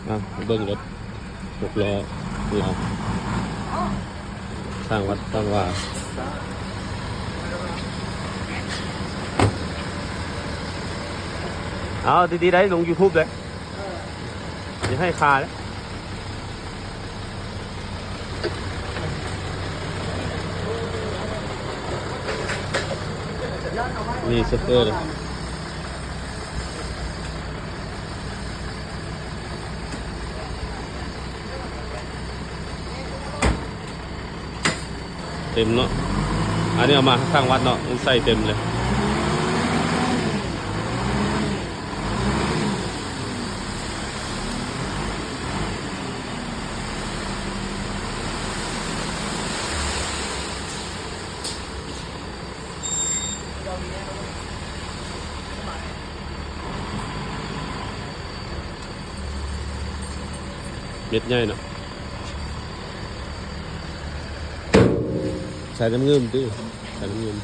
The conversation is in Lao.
ອ່ະ ເບິ່ງລົດຫົກລໍ້ລາວ ສ້າງວັດສ້າງວາ. ເອົາ ດີໆ ໄດ້ລົງຢູທູບເດ້ ຢ່າໃຫ້ຄາເດ້. ນີ້ໂຊເຟີເດ້. ເຕັມເນາະ ອັນນີ້ເອົາມາສ້າງວັດເນາະ ໃສ່ເຕັມເລີຍ. ເມັດໃຫຍ່ເນາະ ໃສ່ນ້ຳເງິນຕິ ໃສ່ນ້ຳເງິນ.